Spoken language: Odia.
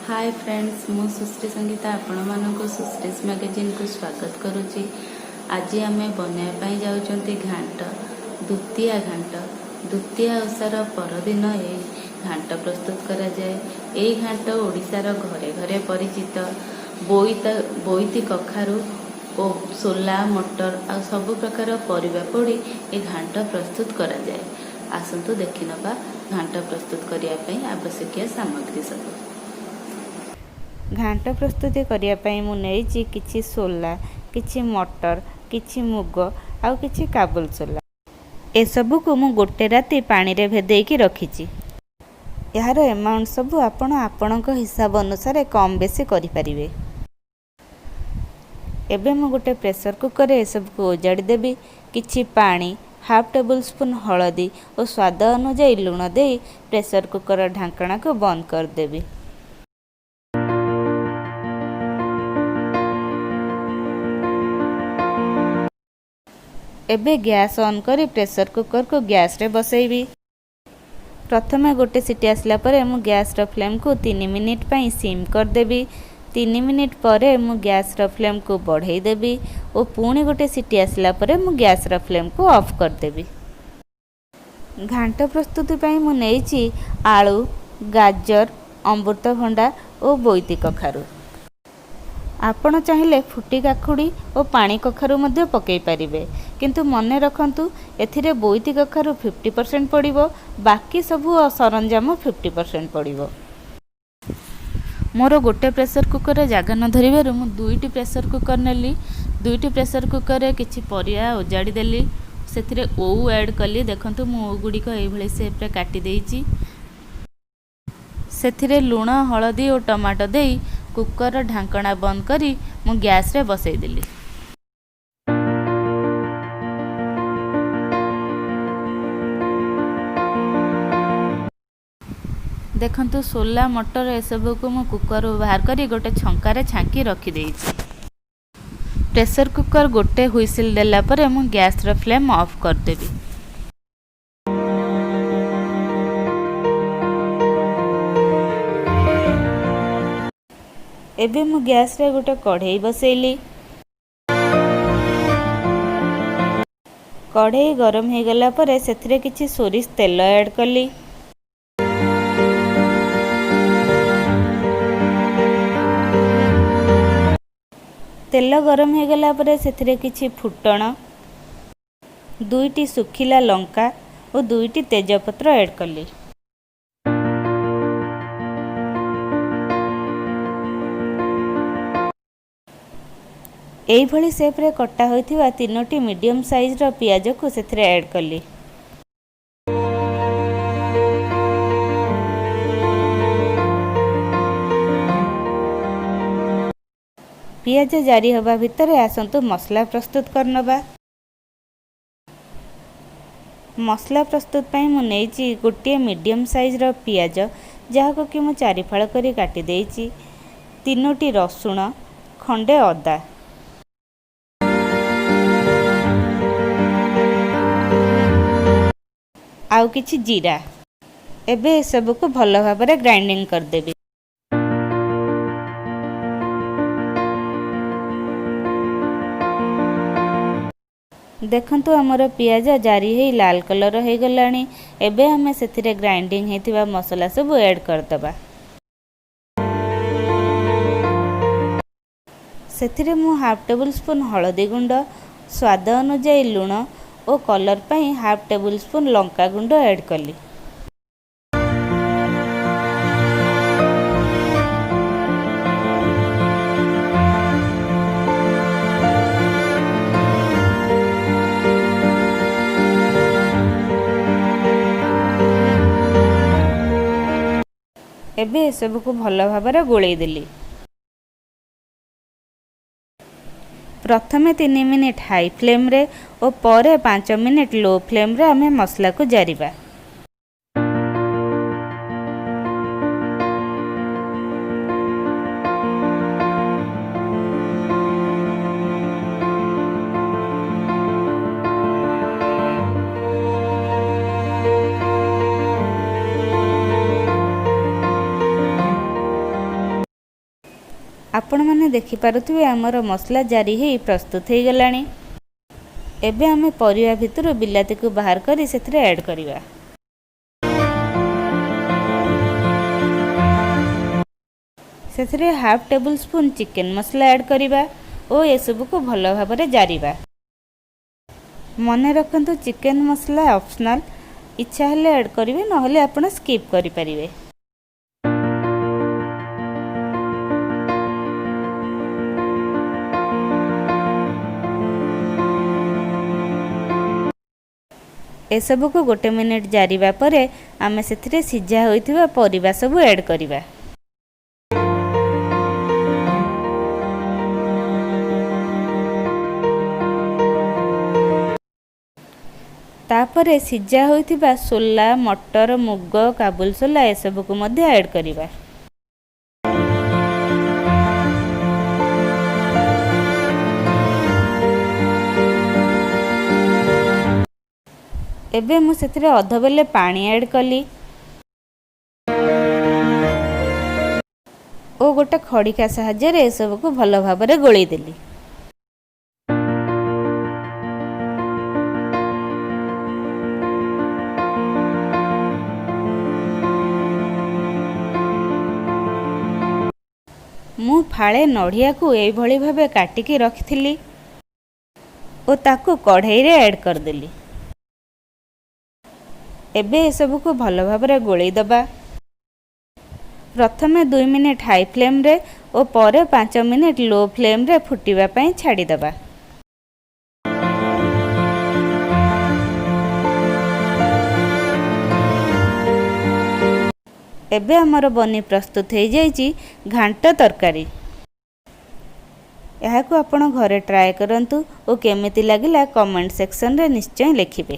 ହାଏ ଫ୍ରେଣ୍ଡସ୍, ମୁଁ ସୁଶ୍ରୀ ସଙ୍ଗୀତା ଆପଣମାନଙ୍କୁ ସୁଶ୍ରୀସ୍ ମ୍ୟାଗାଜିନ୍କୁ ସ୍ୱାଗତ କରୁଛି। ଆଜି ଆମେ ବନାଇବା ପାଇଁ ଯାଉଛନ୍ତି ଘାଣ୍ଟ, ଦ୍ୱିତୀୟା ଘାଣ୍ଟ। ଦ୍ୱିତୀୟା ଓଷାର ପରଦିନ ଏହି ଘାଣ୍ଟ ପ୍ରସ୍ତୁତ କରାଯାଏ। ଏହି ଘାଣ୍ଟ ଓଡ଼ିଶାର ଘରେ ଘରେ ପରିଚିତ। ବୋଇତି କଖାରୁ ଓ ସୋଲା, ମଟର ଆଉ ସବୁ ପ୍ରକାର ପରିବା ପଡ଼ି ଏ ଘାଣ୍ଟ ପ୍ରସ୍ତୁତ କରାଯାଏ। ଆସନ୍ତୁ ଦେଖିନେବା ଘାଣ୍ଟ ପ୍ରସ୍ତୁତ କରିବା ପାଇଁ ଆବଶ୍ୟକୀୟ ସାମଗ୍ରୀ ସବୁ। ଘାଣ୍ଟ ପ୍ରସ୍ତୁତି କରିବା ପାଇଁ ମୁଁ ନେଇଛି କିଛି ସୋଲା, କିଛି ମଟର, କିଛି ମୁଗ ଆଉ କିଛି କାବୁଲ ସୋଲା। ଏସବୁକୁ ମୁଁ ଗୋଟେ ରାତି ପାଣିରେ ଭେଦେଇକି ରଖିଛି। ଏହାର ଏମାଉଣ୍ଟ ସବୁ ଆପଣ ଆପଣଙ୍କ ହିସାବ ଅନୁସାରେ କମ୍ ବେଶୀ କରିପାରିବେ। ଏବେ ମୁଁ ଗୋଟେ ପ୍ରେସର କୁକରରେ ଏସବୁକୁ ଓଜାଡ଼ି ଦେବି। କିଛି ପାଣି, ହାଫ୍ ଟେବୁଲ୍ ସ୍ପୁନ୍ ହଳଦୀ ଓ ସ୍ୱାଦ ଅନୁଯାୟୀ ଲୁଣ ଦେଇ ପ୍ରେସର କୁକର ଢାଙ୍କଣାକୁ ବନ୍ଦ କରିଦେବି। ଏବେ ଗ୍ୟାସ୍ ଅନ୍ କରି ପ୍ରେସର କୁକରକୁ ଗ୍ୟାସ୍ରେ ବସେଇବି। ପ୍ରଥମେ ଗୋଟେ ସିଟି ଆସିଲା ପରେ ମୁଁ ଗ୍ୟାସ୍ର ଫ୍ଲେମ୍କୁ 3 ମିନିଟ୍ ପାଇଁ ସିମ୍ କରିଦେବି। 3 ମିନିଟ୍ ପରେ ମୁଁ ଗ୍ୟାସ୍ର ଫ୍ଲେମ୍କୁ ବଢ଼େଇ ଦେବି ଓ ପୁଣି ଗୋଟେ ସିଟି ଆସିଲା ପରେ ମୁଁ ଗ୍ୟାସ୍ର ଫ୍ଲେମ୍କୁ ଅଫ୍ କରିଦେବି। ଘାଣ୍ଟ ପ୍ରସ୍ତୁତି ପାଇଁ ମୁଁ ନେଇଛି ଆଳୁ, ଗାଜର, ଅମୃତଭଣ୍ଡା ଓ ବୋଇତି କଖାରୁ। ଆପଣ ଚାହିଁଲେ ଫୁଟି କାକୁଡ଼ି ଓ ପାଣି କଖାରୁ ମଧ୍ୟ ପକାଇ ପାରିବେ, କିନ୍ତୁ ମନେ ରଖନ୍ତୁ, ଏଥିରେ ବୋଇତି କଖାରୁ 50% ପଡ଼ିବ, ବାକି ସବୁ ସରଞ୍ଜାମ 50% ପଡ଼ିବ। ମୋର ଗୋଟେ ପ୍ରେସର କୁକରରେ ଜାଗା ନ ଧରିବାରୁ ମୁଁ ଦୁଇଟି ପ୍ରେସର କୁକର ନେଲି। ଦୁଇଟି ପ୍ରେସର କୁକରରେ କିଛି ପରିବା ଓଜାଡ଼ି ଦେଲି। ସେଥିରେ ଓଉ ଆଡ଼୍ କଲି। ଦେଖନ୍ତୁ, ମୁଁ ଓଉ ଗୁଡ଼ିକ ଏଇଭଳି ସେପ୍ରେ କାଟି ଦେଇଛି। ସେଥିରେ ଲୁଣ, ହଳଦୀ ଓ ଟମାଟୋ ଦେଇ କୁକରର ଢାଙ୍କଣା ବନ୍ଦ କରି ମୁଁ ଗ୍ୟାସ୍ରେ ବସେଇଦେଲି। ଦେଖନ୍ତୁ, ସୋଲା, ମଟର ଏସବୁକୁ ମୁଁ କୁକରରୁ ବାହାର କରି ଗୋଟେ ଛଙ୍କାରେ ଛାଙ୍କି ରଖିଦେଇଛି। ପ୍ରେସର କୁକର ଗୋଟେ ହୁଇସିଲ୍ ଦେଲା ପରେ ମୁଁ ଗ୍ୟାସ୍ର ଫ୍ଲେମ୍ ଅଫ୍ କରିଦେବି। ଏବେ ମୁଁ ଗ୍ୟାସ୍ରେ ଗୋଟେ କଢ଼େଇ ବସେଇଲି। କଢ଼େଇ ଗରମ ହେଇଗଲା ପରେ ସେଥିରେ କିଛି ସୋରିଷ ତେଲ ଆଡ଼୍ କଲି। ତେଲ ଗରମ ହେଇଗଲା ପରେ ସେଥିରେ କିଛି ଫୁଟଣ, ଦୁଇଟି ଶୁଖିଲା ଲଙ୍କା ଓ ଦୁଇଟି ତେଜପତ୍ର ଆଡ଼୍ କଲି। ଏଇଭଳି ସେପ୍ରେ କଟା ହୋଇଥିବା ତିନୋଟି ମିଡ଼ିୟମ୍ ସାଇଜ୍ର ପିଆଜକୁ ସେଥିରେ ଆଡ଼୍ କଲି। ପିଆଜ ଜାରି ହେବା ଭିତରେ ଆସନ୍ତୁ ମସଲା ପ୍ରସ୍ତୁତ କରିନେବା। ମସଲା ପ୍ରସ୍ତୁତ ପାଇଁ ମୁଁ ନେଇଛି ଗୋଟିଏ ମିଡ଼ିୟମ୍ ସାଇଜ୍ର ପିଆଜ, ଯାହାକୁ କି ମୁଁ ଚାରିଫାଳ କରି କାଟି ଦେଇଛି, ତିନୋଟି ରସୁଣ, ଖଣ୍ଡେ ଅଦା, ଆଉ କିଛି ଜିରା। ଏବେ ଏସବୁକୁ ଭଲ ଭାବରେ ଗ୍ରାଇଣ୍ଡିଙ୍ଗ କରିଦେବି। ଦେଖନ୍ତୁ, ଆମର ପିଆଜ ଜାରି ହେଇ ଲାଲ କଲର୍ ହେଇଗଲାଣି। ଏବେ ଆମେ ସେଥିରେ ଗ୍ରାଇଣ୍ଡିଙ୍ଗ ହେଇଥିବା ମସଲା ସବୁ ଆଡ଼୍ କରିଦେବା। ସେଥିରେ ମୁଁ ହାଫ୍ ଟେବୁଲ୍ ସ୍ପୁନ୍ ହଳଦୀ ଗୁଣ୍ଡ, ସ୍ୱାଦ ଅନୁଯାୟୀ ଲୁଣ ଓ କଲର୍ ପାଇଁ ହାଫ୍ ଟେବୁଲ୍ ସ୍ପୁନ୍ ଲଙ୍କା ଗୁଣ୍ଡ ଆଡ଼୍ କଲି। ଏବେ ଏସବୁକୁ ଭଲ ଭାବରେ ଗୋଳେଇ ଦେଲି। ପ୍ରଥମେ 3 ମିନିଟ୍ ହାଇ ଫ୍ଲେମ୍ରେ ଓ ପରେ 5 ମିନିଟ୍ ଲୋ ଫ୍ଲେମ୍ରେ ଆମେ ମସଲାକୁ ଜାରିବା। ଆପଣମାନେ ଦେଖିପାରୁଥିବେ, ଆମର ମସଲା ଜାରି ହେଇ ପ୍ରସ୍ତୁତ ହେଇଗଲାଣି। ଏବେ ଆମେ ପରିବା ଭିତରୁ ବିଲାତିକୁ ବାହାର କରି ସେଥିରେ ଆଡ଼୍ କରିବା। ସେଥିରେ ହାଫ୍ ଟେବୁଲ୍ ସ୍ପୁନ୍ ଚିକେନ୍ ମସଲା ଆଡ଼୍ କରିବା ଓ ଏସବୁକୁ ଭଲ ଭାବରେ ଜାରିବା। ମନେ ରଖନ୍ତୁ, ଚିକେନ୍ ମସଲା ଅପସନାଲ୍। ଇଚ୍ଛା ହେଲେ ଆଡ଼୍ କରିବେ, ନହେଲେ ଆପଣ ସ୍କିପ୍ କରିପାରିବେ। ଏସବୁକୁ ଗୋଟେ ମିନିଟ୍ ଜାରିବା ପରେ ଆମେ ସେଥିରେ ସିଝା ହୋଇଥିବା ପରିବା ସବୁ ଆଡ଼୍ କରିବା। ତାପରେ ସିଝା ହୋଇଥିବା ସୋଲା, ମଟର, ମୁଗ, କାବୁଲ ସୋଲା ଏସବୁକୁ ମଧ୍ୟ ଆଡ଼୍ କରିବା। ଏବେ ମୁଁ ସେଥିରେ ଅଧ ବେଲେ ପାଣି ଆଡ଼୍ କଲି ଓ ଗୋଟେ ଖଡ଼ିକା ସାହାଯ୍ୟରେ ଏସବୁକୁ ଭଲ ଭାବରେ ଗୋଳେଇ ଦେଲି। ମୁଁ ଫାଳେ ନଡ଼ିଆକୁ ଏଇଭଳି ଭାବେ କାଟିକି ରଖିଥିଲି ଓ ତାକୁ କଢ଼େଇରେ ଆଡ଼୍ କରିଦେଲି। ଏବେ ଏସବୁକୁ ଭଲ ଭାବରେ ଗୋଳେଇ ଦେବା। ପ୍ରଥମେ 2 ମିନିଟ୍ ହାଇ ଫ୍ଲେମ୍ରେ ଓ ପରେ 5 ମିନିଟ୍ ଲୋ ଫ୍ଲେମ୍ରେ ଫୁଟିବା ପାଇଁ ଛାଡ଼ିଦେବା। ଏବେ ଆମର ବନି ପ୍ରସ୍ତୁତ ହେଇଯାଇଛି ଘାଣ୍ଟ ତରକାରୀ। ଏହାକୁ ଆପଣ ଘରେ ଟ୍ରାଏ କରନ୍ତୁ ଓ କେମିତି ଲାଗିଲା କମେଣ୍ଟ ସେକ୍ସନରେ ନିଶ୍ଚୟ ଲେଖିବେ।